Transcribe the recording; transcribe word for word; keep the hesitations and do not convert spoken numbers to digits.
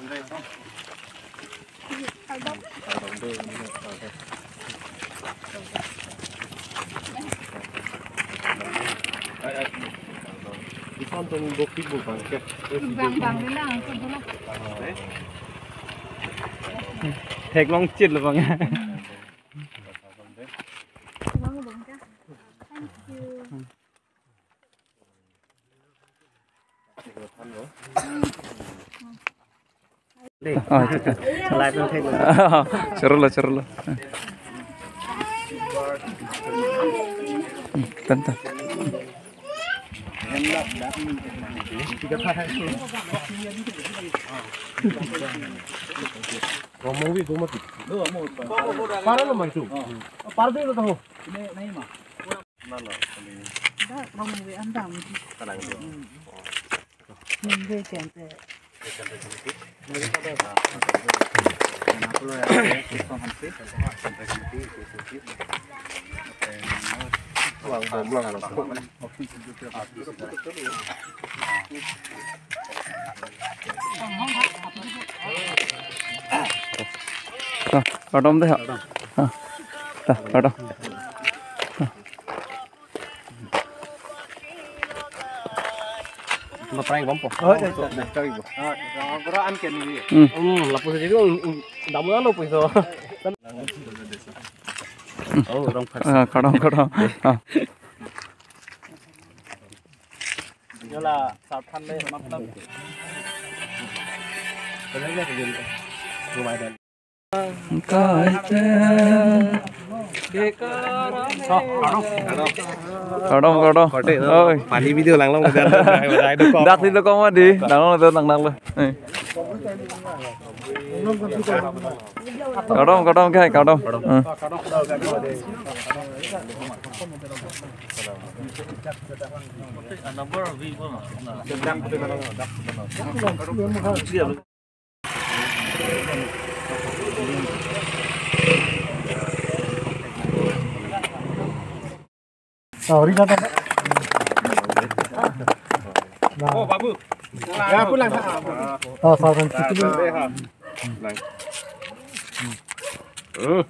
Isan tum bokit bu bang ke. Bang bang bilang, sebelah. Theklong chit lo bang. Thank you. Oh, itu kan. Chorolo, chorolo. Tan, tan. Romo wi goma tu. Para lo maitu. Para de lo tahu. Dak romo wi andam. Tenang dulu. Nunggu kente. Ta, kardom dei ha. Ha. Ta, kardom. Maprank bompo. Oh, ya, ya. Cari bo. Ah, gora an ken ni. Hmm. Hmm, lapu saja itu, hmm, damu anu pun so. Oh, wrong person. Ah, kardom, kardom. Ah. Yola, sarthan le, matlab. Kardom, kardom. Oi. Pani video langlang. Dak si lo koma di, langlang lo, nang nang lo. Eh. Kardom, kardom, kai, kardom. Eh. Sorry, kata. Oh, babu. Ya, pulang. Oh, sorry, sorry. Hmm,